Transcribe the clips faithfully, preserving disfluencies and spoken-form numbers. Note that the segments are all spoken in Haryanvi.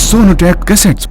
Sonotech Cassettes.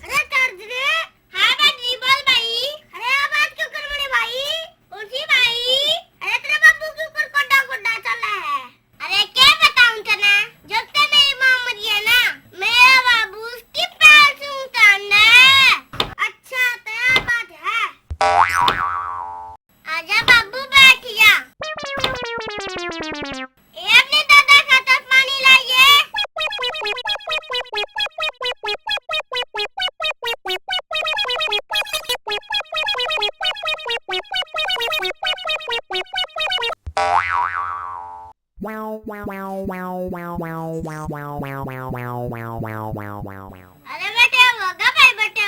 अरे चार्ज रे। हाँ बैटरी बोल भाई। अरे आवाज क्यों कर बड़े भाई? उठी भाई। अरे तेरे बाबू क्यों कर कोडा कोडा चला है? अरे क्या बताऊं तने, जब से मेरी माँ मरी है ना, मेरा बाबू उसकी पैर चूमता है। अच्छा, तो यह बात है। आजा बाबू, बैठ जा। ए अपने दादा खातर पानी लाइए। अरे बेटे, होगा भाई बेटे।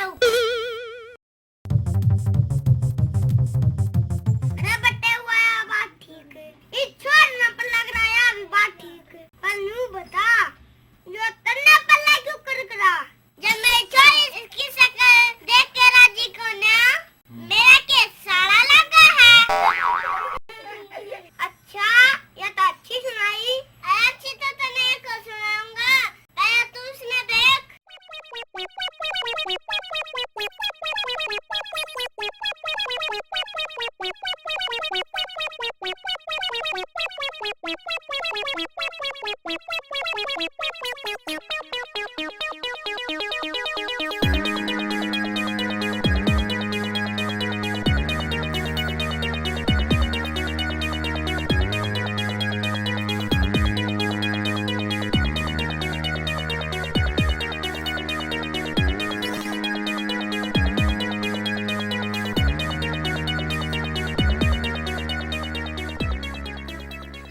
अरे बेटे, वो आया बात ठीक है। इस छोर ना पल्ला कराया भी बात ठीक है। पर न्यू बता, जो तन्ने पल्ला क्यों कर करा? जब मेरी छोरी इसकी शक्ल देख के राजी को ना, मेरा के साला लगा है। अच्छा, ये तो अच्छी सुनाई। अरे अच्छी तो तन्ने को सुनाऊंगा, पहले तू उसने देख।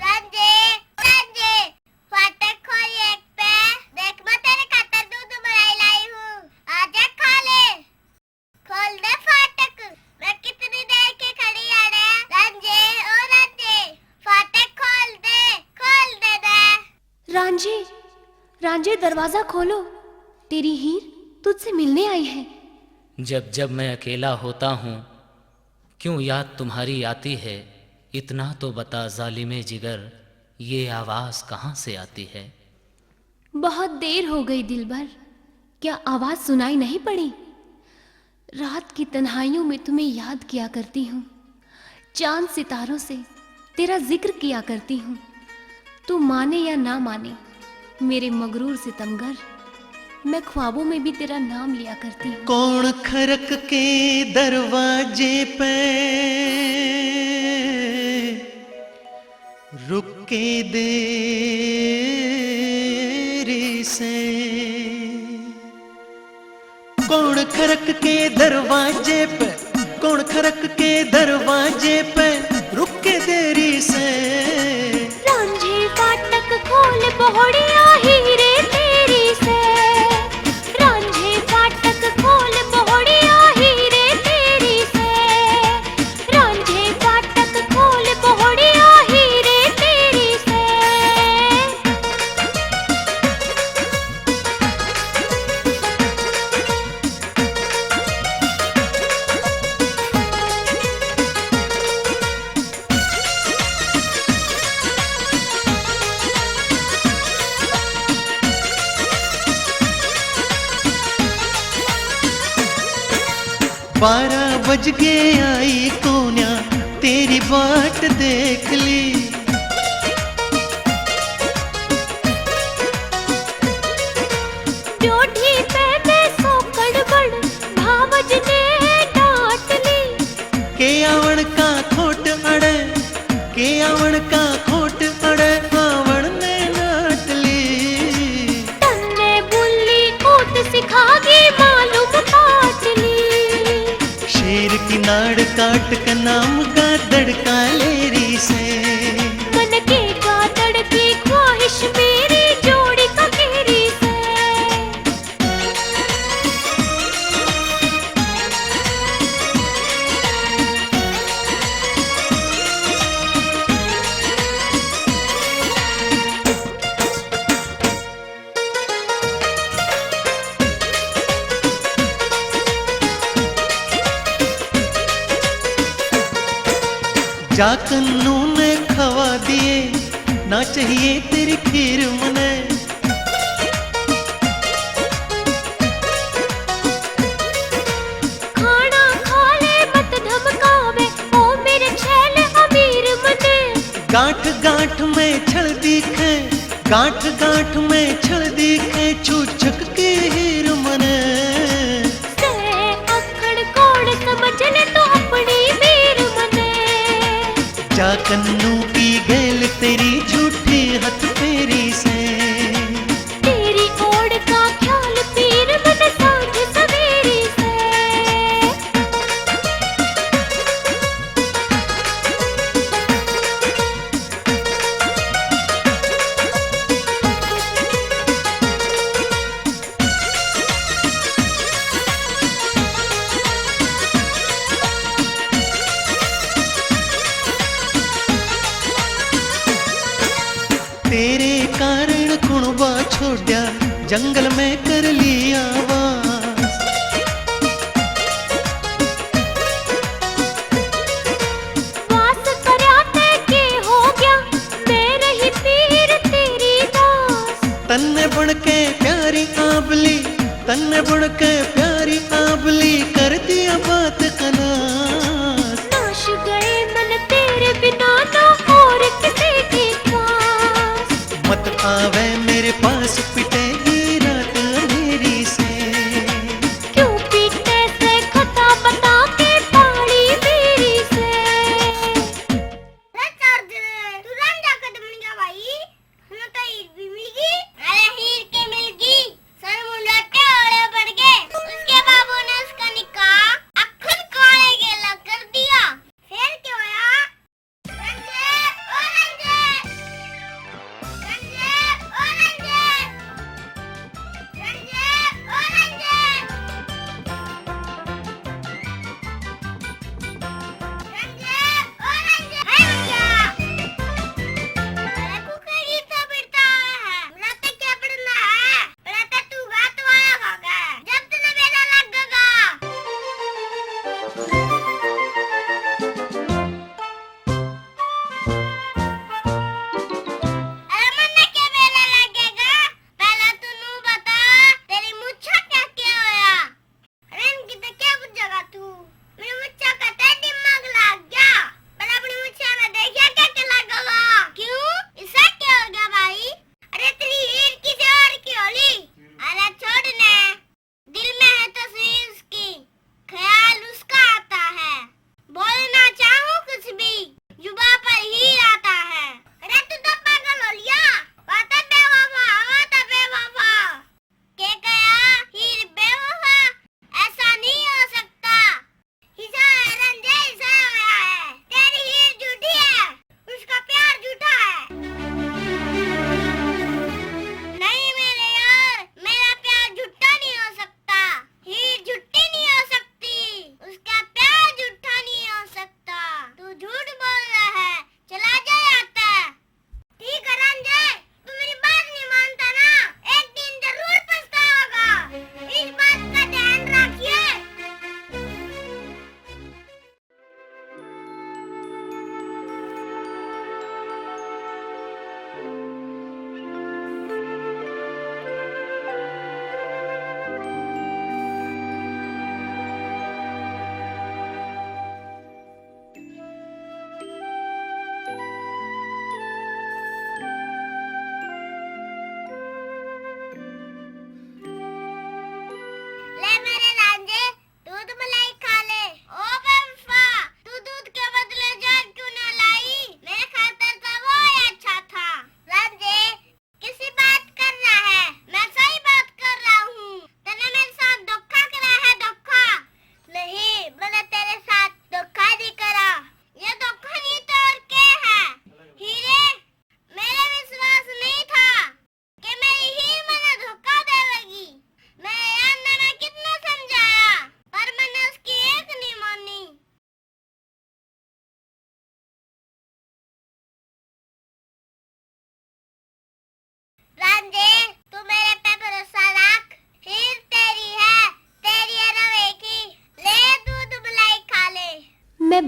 रांझे, रांझे, फाटक खोल एक पे, देख मैं तेरे खातर दूध मलाई लाई हूँ, आजा खा ले। खोल दे फाटक, मैं कितनी देर के खड़ी आड़े। रांझे, ओ रांझे, फाटक खोल दे, खोल दे दे। रांझे, रांझे, दरवाजा खोलो, तेरी हीर तुझसे मिलने आई है। जब जब मैं अकेला होता हूँ, क्यों याद तुम्हारी आती है? इतना तो बता जालिमे जिगर, ये आवाज़ कहाँ से आती है? बहुत देर हो गई दिलबर, क्या आवाज़ सुनाई नहीं पड़ी? रात की तन्हाइयों में तुम्हें याद किया करती हूँ, चांद सितारों से तेरा जिक्र किया करती हूँ। तू माने या ना माने, मेरे मगरूर सितमगर, मैं ख्वाबों में भी तेरा नाम लिया करती हूँ। कौन खरक के दरवाजे पे रुक के देरी से? कौन खरक के दरवाजे पे, कौन खरक के दरवाजे पे रुक के देरी से? रांझे फाटक खोल, बोहड़िया हीरे तेरी से। रांझे फाटक खोल, बोहड़िया हीरे तेरी से। रांझे फाटक खोल, बोहड़िया हीरे तेरी से। बारह बज गए, आई कोन्या, तेरी बाट देख ली। नाड़ काट के नाम गादड़ का ले रही से। मन के गादड़ की ख्वाहिश मेरी जोड़ी का घेरी से। जा कन्नू ने खवा दिए, ना चाहिए तेरी खीर मने। खाना खा ले मत धमकावे, ओ मेरे छैल अमीर मने। गांठ गांठ में छल दिखे, गांठ गांठ में छल दिखे, छू छक के हीर मने। से अखड़ कौन समझ ले तू अपनी मीर मने। जा कन्नू की गैल तेरी झूठी हथ फेरी से। तेरी ओड़ का ख्याल पीर मन सांझ सवेरी से। तेरे कारण कुणबा छोड़ा, जंगल में कर लिया वास। वास करया ते के हो गया, मैं रही पीर तेरी दास। तन्ने बन के प्यारी आंबली, तन्ने बन के प्यारी आंबली, कर दिया बात का नाश। नाश गए मन तेरे बिना, ना और किसी की ख्वास। मत आवे मेरे पास, पिटेगी रात अंधेरी से। क्यों पीटे से खता बता के पाली मेरी से। रे चार दिन तू रांझा कद बन गया भाई? हमें तो हीर भी मिल गई। अरे हीर के मिल गई, सर मुंडा के ओले पड़ गए। उसके बाबू ने उसका निकाह अखन काले गेला कर दिया। फिर क्या होया? रंजे, ओ रंजे। रंजे, ओ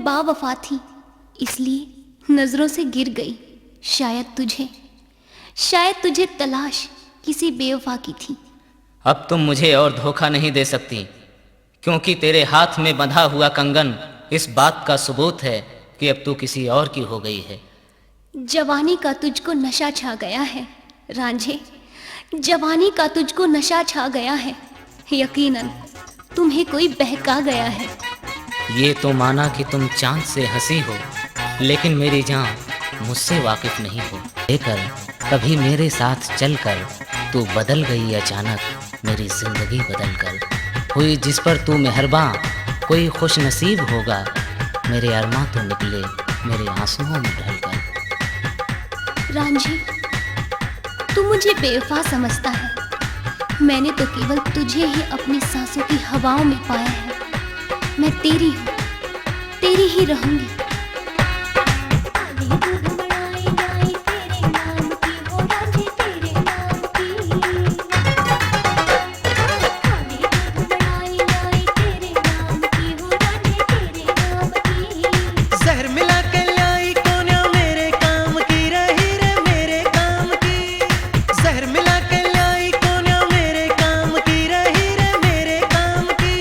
बावफा थी, इसलिए नजरों से गिर गई। शायद तुझे, शायद तुझे तलाश किसी बेवफा की थी। अब तुम मुझे और धोखा नहीं दे सकती, क्योंकि तेरे हाथ में बंधा हुआ कंगन इस बात का सबूत है कि अब तू किसी और की हो गई है। जवानी का तुझको नशा छा गया है रांझे, जवानी का तुझको नशा छा गया है। यकीनन तुम्हें कोई बहका गया है। ये तो माना कि तुम चांद से हंसी हो, लेकिन मेरी जान मुझसे वाकिफ नहीं हो। लेकर कभी मेरे साथ चलकर तू बदल गई अचानक, मेरी जिंदगी बदल कर। हुई जिस पर तू मेहरबान, कोई खुश नसीब होगा। मेरे अरमा तो निकले मेरे आंसुओं में ढलकर। रांझे, तू मुझे बेवफा समझता है। मैंने तो केवल तुझे ही अपनी सांसों की हवाओं में पाया है। मैं तेरी हूँ, तेरी ही रहूंगी। जहर मिला के लाई कोन्या मेरे काम की रही रे, मेरे काम की। जहर मिला के लाई कोन्या मेरे काम की रही रे, मेरे काम की।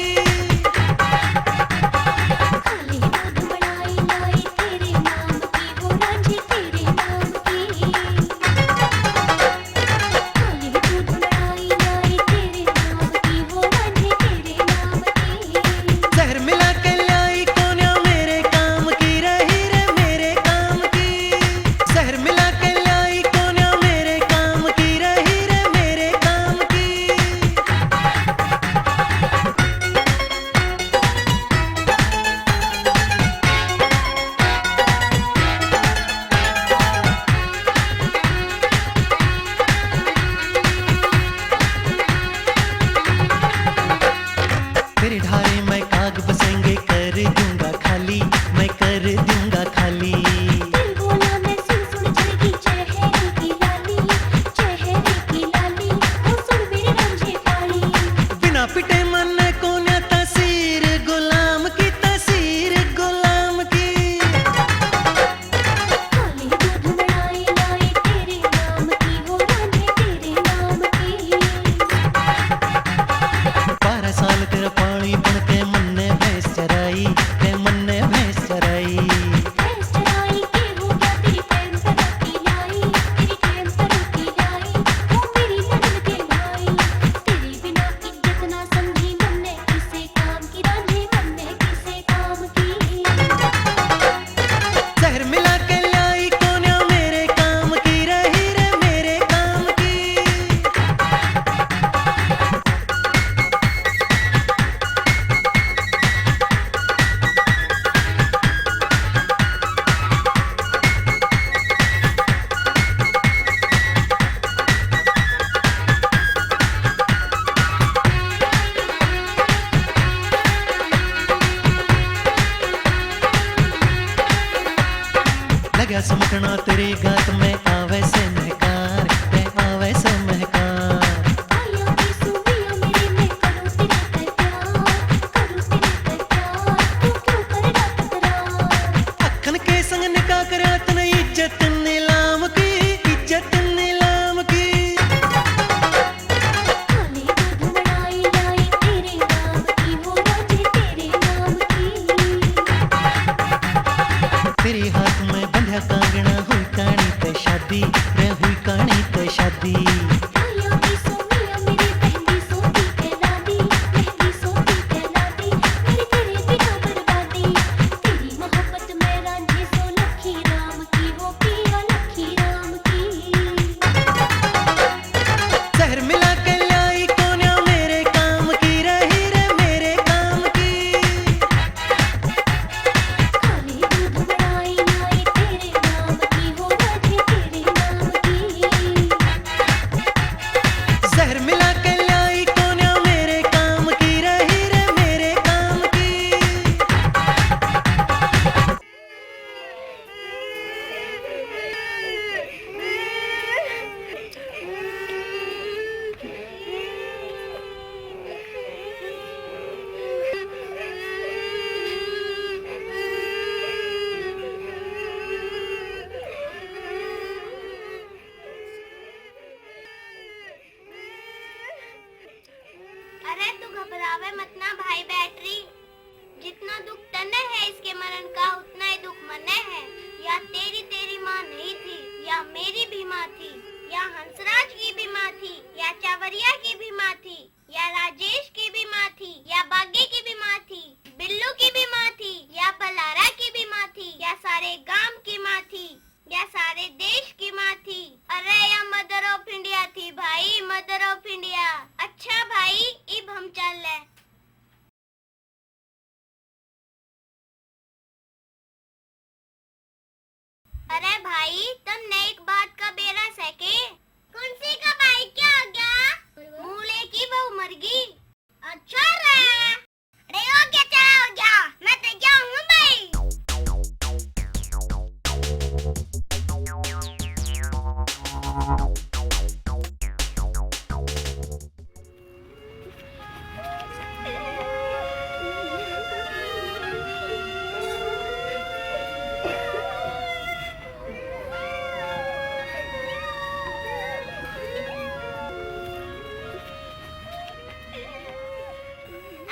जहर मिला के लाई कोन्या मेरे काम की रही रे, मेरे काम की। जहर मिला के लाई कोन्या मेरे काम की रही रे, मेरे काम की। तेरे ढारे मैं काग बसेंगे कर दूंगा खाली, मैं कर दूंगा खाली। बिना पिटे मन कोन्या तसीर गुलाम की, तसीर गुलाम की। बारह साल तेरा पानी बन के मन्ने भैंस चराई, ते मन्ने भैंस चराई। जहर मिला के लाई कोन्या मेरे काम की रही रे, मेरे काम की। लगा समटना तेरी गात में आवे से महकार, ते आवे से महकार। अखन के संग निका करया तने इज्जत नीलाम की, इज्जत नीलाम की। तेरे हाथ में बंधा कांगना हुई कानी ते घबरावे मत ना भाई बैटरी, जितना दुख तन्ने है इसके मरण का, उतना ही दुख मन्ने है। या तेरी, तेरी माँ नहीं थी, या मेरी भी माँ थी, या हंसराज की भी माँ थी, या चावरिया की भी माँ थी, या राजेश की भी माँ थी, या बागी की भी माँ थी, बिल्लू की भी माँ थी, या बलारा की भी माँ थी, या सारे गांव की माँ थी, या सारे देश की माँ थी। अरे, या Mother of India थी भाई, Mother of India। अच्छा भाई, इब हम चल ले। अरे भाई, तन्ने एक बात का बेरा सै के? कौन सी का भाई, क्या हो गया? मूले की बहू मर गई। अच्छा रे। अरे हो गया, चला हो गया, मैं तो गया हूँ भाई।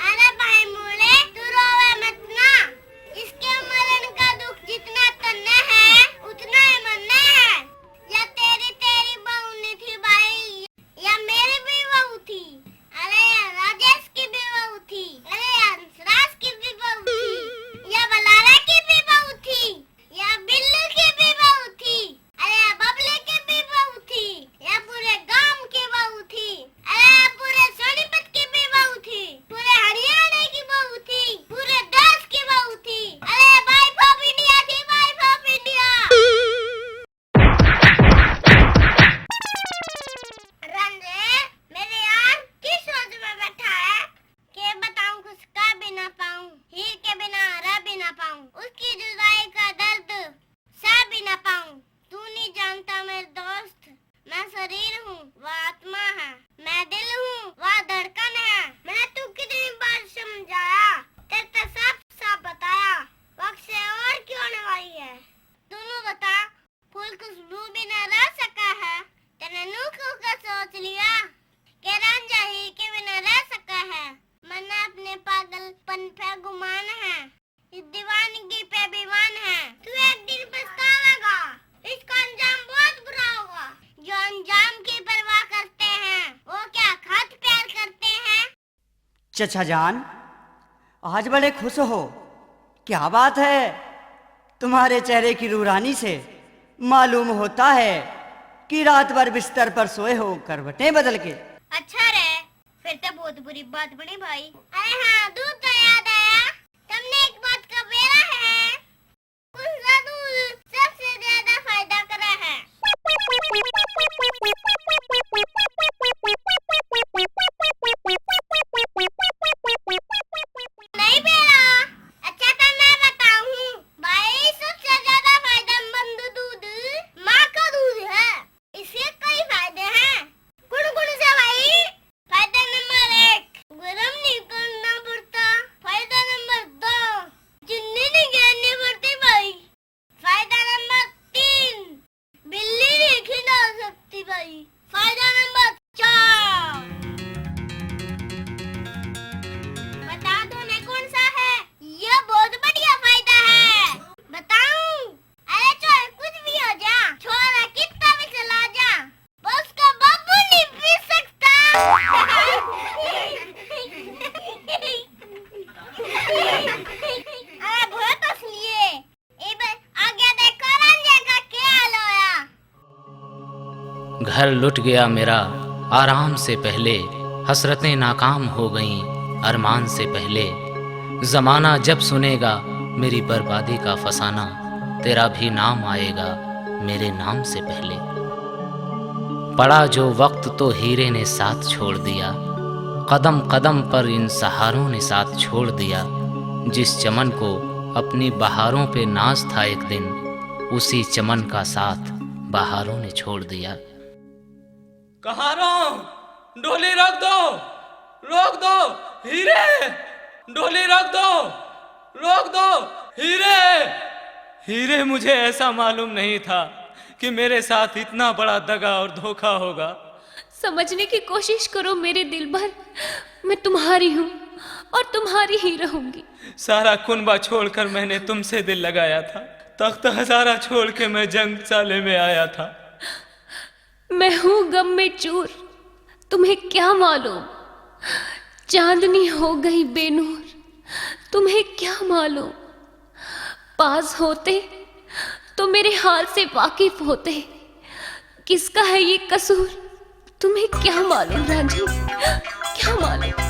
अरे भाई मूले, तू रोवे मत ना। इसके मरण का दुख जितना तन्ने है, उतना ही मन्ने है। या तेरी, तेरी बहू नहीं थी भाई, या मेरी भी बहू थी। अरे या राजेश की भी बहू थी, अरे या हंसराज की भी बहू थी, या बलारा की भी बहू थी, या बिल्लू की भी बहू थी, अरे या बबली की भी बहू थी, या पूरे गांव की बहू थी, अरे या पूरे सोनीपत की भी बहू थी, पूरे हरियाणा की बहू थी, पूरे देश की बहू थी। अरे wife of India थी, wife of India। रांझे, मेरे यार, किस सोच में बैठा है? के बताऊं, कुछ कह भी ना पाऊं, हीर के बिना रह भी ना पाऊं, उसकी जुदाई का दर्द सह भी ना पाऊं। तू नहीं जानता मेरे दोस्त, मैं शरीर हूँ, वह आत्मा है, मैं दिल हूँ, वह धड़कन है। मैं तू कितनी बार समझाया, तेरे तो साफ साफ बताया, वक्त से और क्यों होने वाली है? तू नू बता, फूल खुशबू बिना रह सका है? तने नू क्यों का सोच लिया के रांझा हीर के बिना रह सका है? मन्ने अपने पागलपन पे गुमान है, इस दीवानगी पे बेईमान है। तू एक दिन पछतावेगा, इसका अंजाम बहुत बुरा होगा। जो अंजाम की परवाह करते हैं, वो क्या खाद प्यार करते हैं? चचा जान, आज बड़े खुश हो, क्या बात है? तुम्हारे चेहरे की रूरानी से मालूम होता है कि रात भर बिस्तर पर सोए हो, करवटें बदल के। अच्छा रे, फिर तो बहुत बुरी बात बनी भाई। अरे हाँ, दूध तो याद आया, तमने एक बात का बेरा है? कौन सा दूध सबसे ज्यादा फायदा करे है? नहीं बेरा। अच्छा तो मैं बताऊं, भाई, सबसे ज्यादा फायदेमंद दूध माँ का दूध है। इसके कई फायदे हैं। कौन कौन से भाई? फायदा नंबर एक, गरम नहीं करना पड़ता। फायदा नंबर दो, चीनी नहीं गिरानी पड़ती भाई। फायदा नंबर तीन, बिल्ली नहीं खिला सकती भाई। फायदा नंबर चार, बता दो ना कौन सा है? ये बहुत बढ़िया फायदा है। बताऊं? अरे छोड़, कुछ भी हो जा, छोरा कितना भी चला जा, पर उसका बाबू नहीं पी सकता। अरे बहुत हंस लिए। इब आगे देखो रांझे का क्या हाल होया। घर लुट गया मेरा आराम से पहले, हसरतें नाकाम हो गईं अरमान से पहले। जमाना जब सुनेगा मेरी बर्बादी का फसाना, तेरा भी नाम आएगा मेरे नाम से पहले। पड़ा जो वक्त तो हीरे ने साथ छोड़ दिया, कदम कदम पर इन सहारों ने साथ छोड़ दिया। जिस चमन को अपनी बहारों पे नाज था एक दिन, उसी चमन का साथ बहारों ने छोड़ दिया। कहारों, डोली रोक दो, रोक दो, हीरे, डोली रोक दो, रोक दो, हीरे। हीरे, मुझे ऐसा मालूम नहीं था कि मेरे साथ इतना बड़ा दगा और धोखा होगा। समझने की कोशिश करो मेरे दिलबर, मैं तुम्हारी हूँ और तुम्हारी ही रहूंगी। सारा कुनबा छोड़कर मैंने तुमसे दिल लगाया था, तख्त हजारा छोड़ के मैं जंग साले में आया था। मैं हूँ गम में चूर, तुम्हें क्या मालूम, चांदनी हो गई बेनूर, तुम्हें क्या मालूम। पास होते तो मेरे हाल से वाकिफ होते। किसका है ये कसूर, तुम्हें क्या मालूम रांझा, क्या मालूम।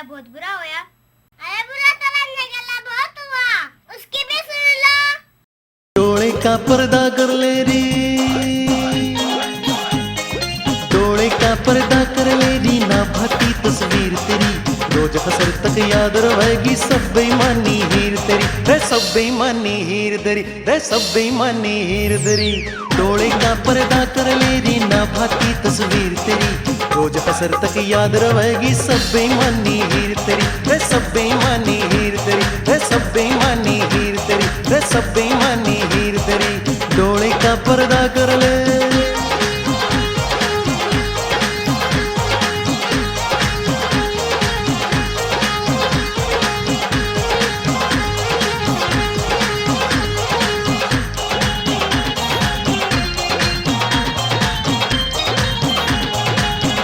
बहुत बुरा होया। अरे बुरा तो रहने गला बहुत हुआ, उसकी भी सुन लो। डोले का पर्दा कर ले री, डोले का पर्दा कर ले री, ना भाती तस्वीर तेरी, रोज हसर तक याद रहेगी सब बेईमानी हीर तेरी, रे सब बेईमानी हीर तेरी, रे सब बेईमानी हीर तेरी। डोले का पर्दा कर ले री, ना भाती तस्वीर तेरी, रोज हसर तक याद रहेगी सब बेईमानी हीर तेरी, रे सब बेईमानी हीर तेरी, रे सब बेईमानी हीर तेरी, रे सब बेईमानी हीर तेरी। डोले का पर्दा कर ले।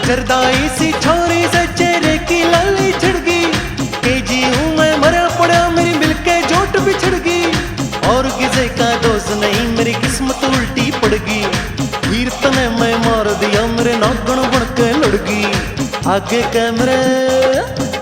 जरदाई सी छोरी से चेहरे की लाली छिड़गी। के जी हूँ मैं मरा पड़ा, मेरी मिलके जोट बिछड़गी। और किसी का दोष नहीं, मेरी किस्मत उल्टी पड़गी। हीर तने मैं मार दिया, मेरे नागण बन के लड़गी। आगे कैमरे,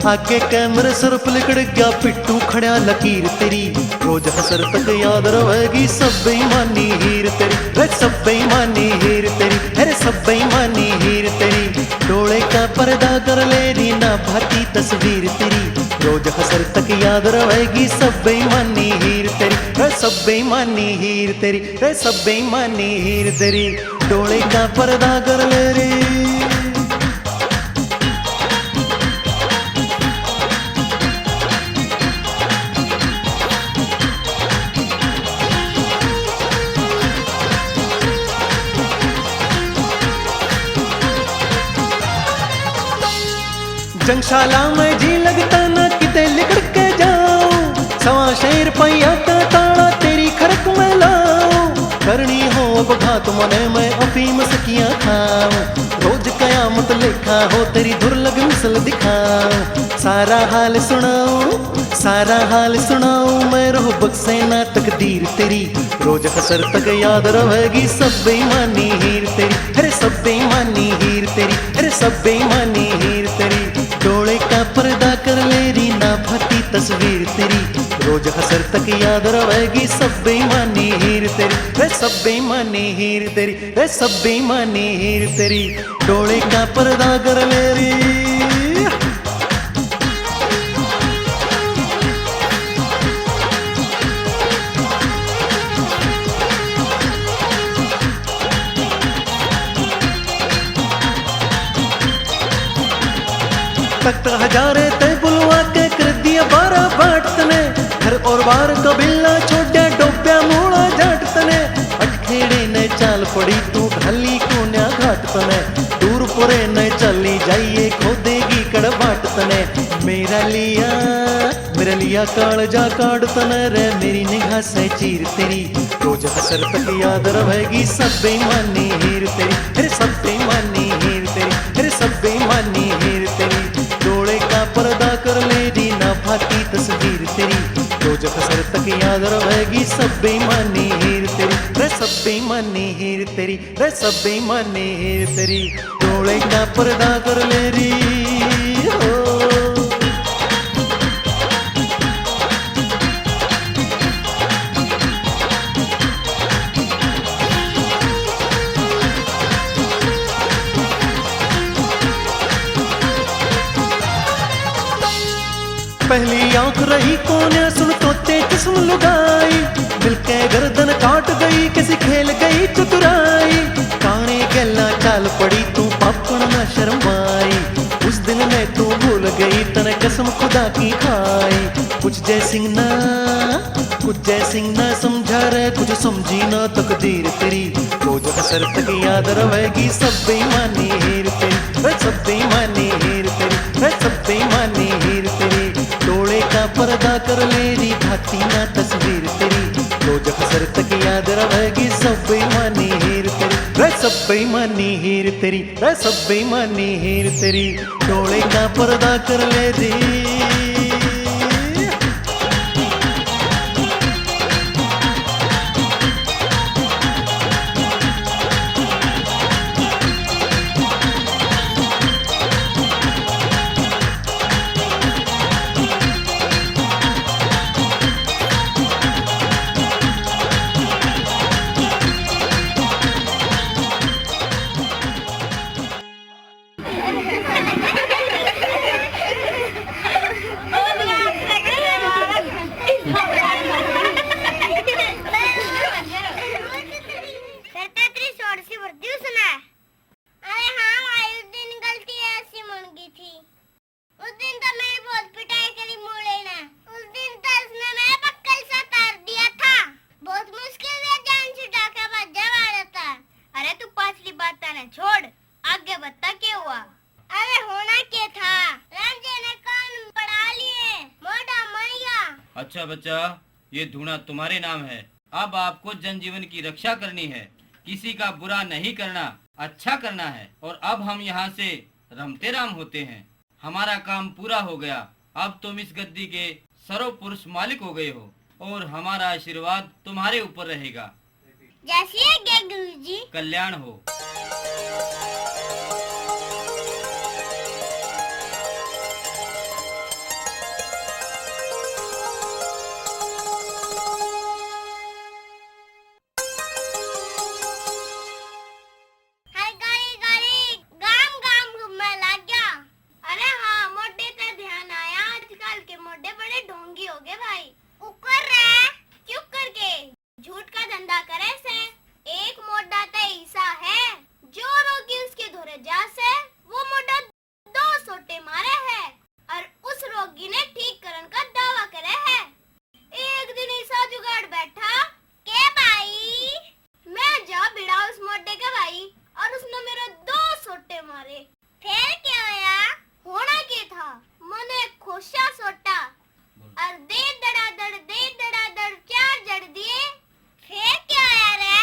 आगे कैमरे, सर पे लिकड़ गया पिट्टू, खड़ा लकीर तेरी। रोज हसर तक याद रहेगी सब बेईमानी हीर तेरी, रे सब बेईमानी हीर तेरी, अरे सब बेईमानी हीर तेरी। डोले का पर्दा कर ले री, ना भाती तस्वीर तेरी, रोज हसर तक याद रहेगी सब बेईमानी हीर तेरी, रे सब बेईमानी हीर तेरी, रे सब बेईमानी हीर तेरी। डोले का पर्दा कर ले री। जंगशाला में जी लगता ना किते लिकड़ के जाऊं, सवा शेर पैया का ताला तेरी खड़क में लाऊं। करनी हो अब घात मने मैं अफीम सकिया खाऊं, रोज कयामत लेखा हो तेरी दुर्लभ मिसल दिखाऊं। सारा हाल सुनाऊं, सारा हाल सुनाऊं मैं, रोह बख्शे ना तकदीर तेरी, रोज हसर तक याद रहेगी सब बेईमानी हीर तेरी, अरे सब बेईमानी हीर तेरी, अरे सब बेईमानी हीर तेरी। डोले का पर्दा कर ले री, ना भाती तस्वीर तेरी, रोज हसर तक याद रहेगी सब बेईमानी हीर तेरी, रे सब बेईमानी हीर तेरी, रे सब बेईमानी हीर तेरी। डोले का पर्दा कर ले री। तख्त हजारे तै बुलवा के कर दिया बारह बाट तने, घर और बार कबीला छोड़ा डोब्या मूला जाट तने। अटखेड़े ने चाल पड़ी तू ढाली कोन्या घाट तने, दूर परे ने चली जाइए खोदेगी कड़वाट तने। मेरा लिया, मेरा लिया कालजा काट तने रे, मेरी निगाह से चीर तेरी, रोज हसर तक याद रहेगी सब बेईमानी हीर तेरी, अरे सब बेईमानी हीर तेरी, अरे सब बेईमानी हीर तेरी। डोले का पर्दा कर ले री, ना भाती तस्वीर तेरी, रोज हसर तक याद रहेगी सब बेईमानी हीर तेरी, रे सब बेईमानी हीर तेरी, रे सब बेईमानी हीर तेरी। डोले का पर्दा कर ले री हो। पहली आंख रही कोन्या सुन तोते चश्म लुगाई, मिलके गर्दन काट गई किसी खेल गई चतुराई। काने गैला चाल पड़ी तू पापण ना शर्माई, उस दिन मैं तू भूल गई तने कसम खुदा की खाई। कुछ जय सिंह ना, कुछ जय सिंह ना समझा रे, कुछ समझी ना तकदीर तेरी। रोज हसर तक याद रहेगी सब बेईमानी हीर तेरी, रे सब बेईमानी हीर तेरी, रे सब बेईमानी हीर तेरी। डोले का पर्दा कर ले री, भाती ना तस्वीर तेरी। रोज हसर तक याद रहेगी सब बेईमानी हीर तेरी, रे सब बेईमानी हीर तेरी, रे सब बेईमानी हीर तेरी। डोले का पर्दा कर ले री। अच्छा बच्चा, ये धूणा तुम्हारे नाम है। अब आपको जनजीवन की रक्षा करनी है, किसी का बुरा नहीं करना, अच्छा करना है। और अब हम यहाँ से रमते राम होते हैं। हमारा काम पूरा हो गया। अब तुम इस गद्दी के सर्वपुरुष मालिक हो गए हो और हमारा आशीर्वाद तुम्हारे ऊपर रहेगा। जैसी आज्ञा गुरुजी। कल्याण हो। हर गली गली, गाम गाम घूमने लग गया। अरे हाँ, मोटे का ध्यान आया, आजकल के मोटे बड़े ढोंगी हो गए भाई। कुकर रे, क्यों करके? झूठ का धंधा करे से। एक मोटा ते ईसा है, जो रोगी उसके धोरे जा से, वो मोटा दो सोटे मारे है और उस रोगी ने ठीक करन का दावा करे है। एक दिन ईसा जुगाड़ बैठा, के भाई, मैं जा भिड़ा उस मोटे के भाई, और उसने मेरे दो सोटे मारे। फिर क्या होया? होना के था, मने खोसा सोटा और दे दड़ादड़, दे दड़ादड़ चार जड़ दिए। फिर क्या होया रे?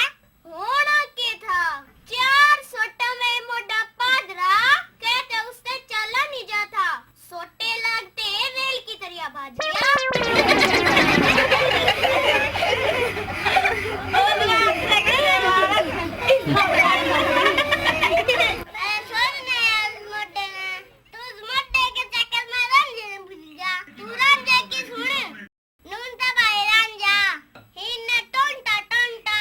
होना के था, चार सोटा में मोटा पादरा, कहते उसने चला नहीं जाता, सोटे लागते रेल की तरिया भाज गया। ए, सुन ना यार, मोटे ने, तू उस मोटे के चक्कर में रांझे ने भूल जा। तू रांझे की सुन। नून तो भाई रांझा, ही ने टोंटा टोंटा,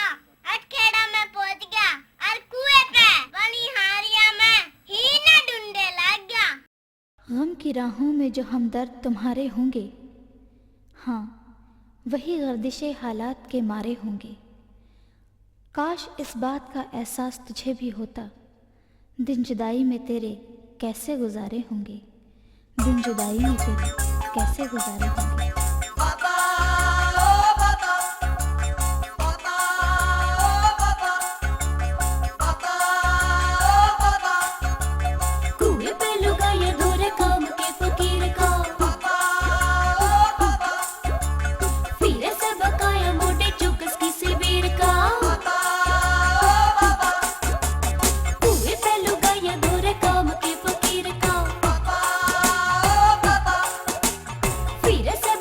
अटखेड़ा में पहुंच गया, और कुएं पे बनी हारिया में ही ने डुंडे लग गया। गम की राहों में जो हमदर्द तुम्हारे होंगे, हाँ, वही गर्दिशे हालात के मारे होंगे। काश इस बात का एहसास तुझे भी होता। दिन जुदाई में तेरे कैसे गुजारे होंगे, दिन जुदाई में तेरे कैसे गुजारे होंगे। कुएं पे लुगाइयां धोरे काम के फकीर का। फिर से बकाया मोटे चौकस की शिविर का। कुएं पे लुगाइयां धोरे काम के फकीर का। फिर से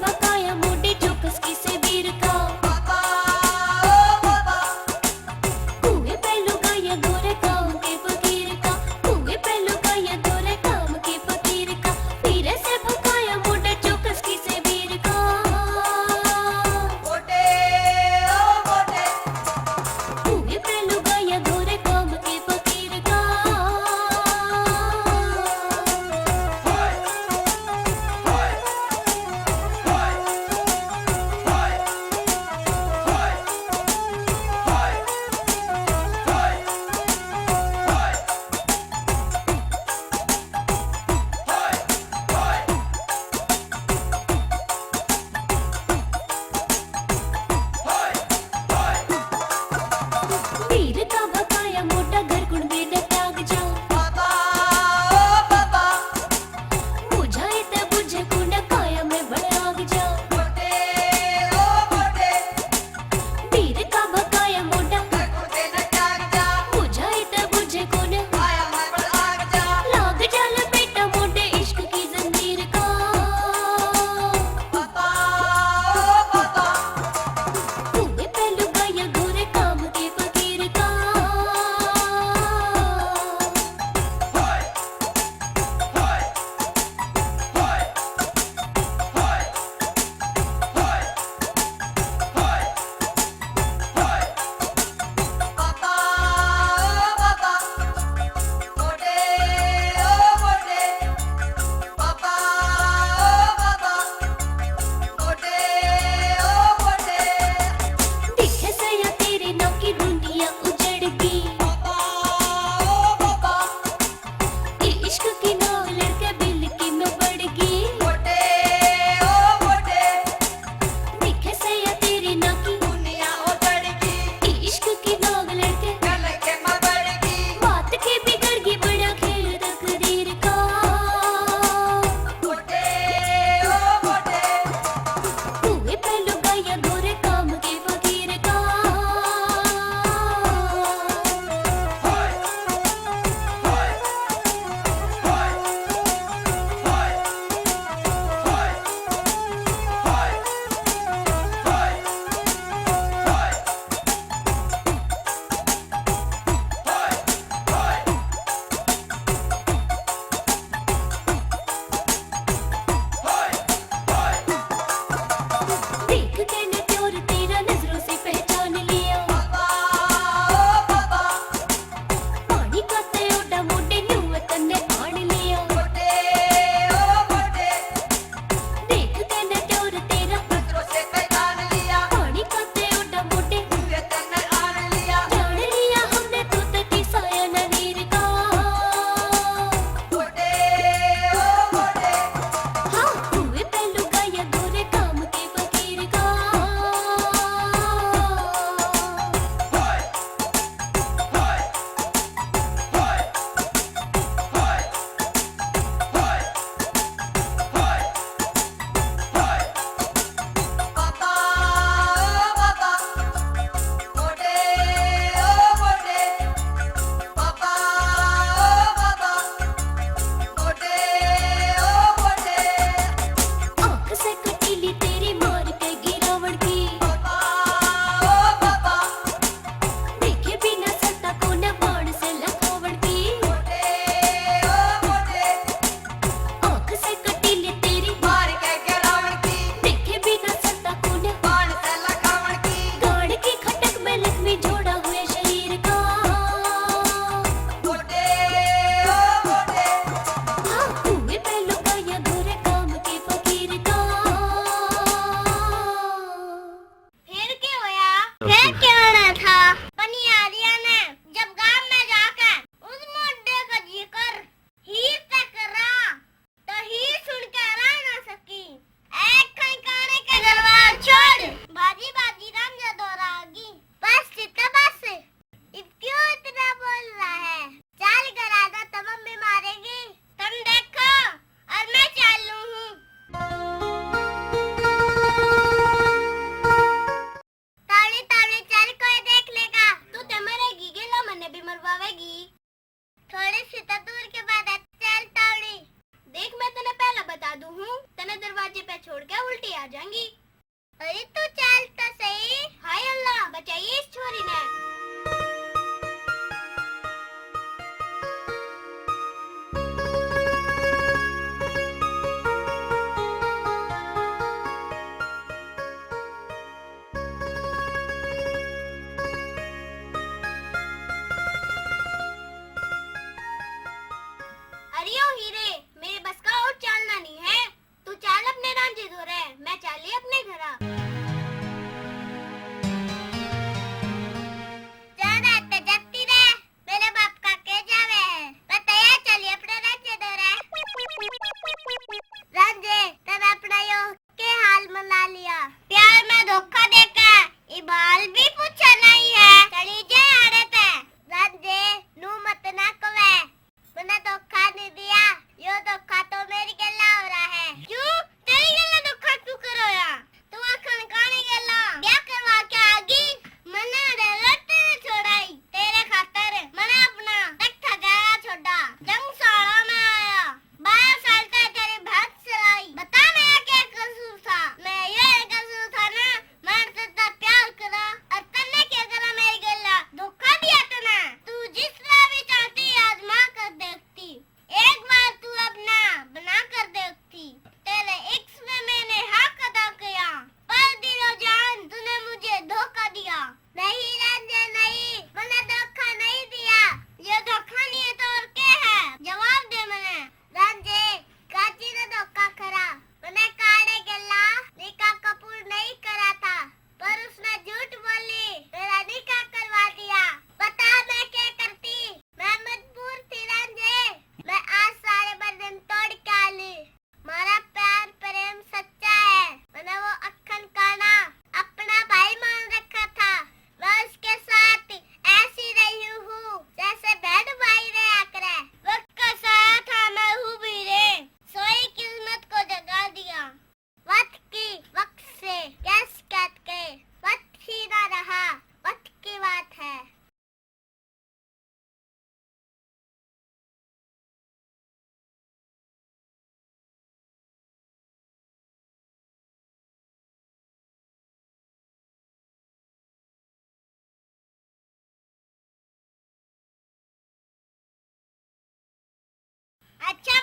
अच्छा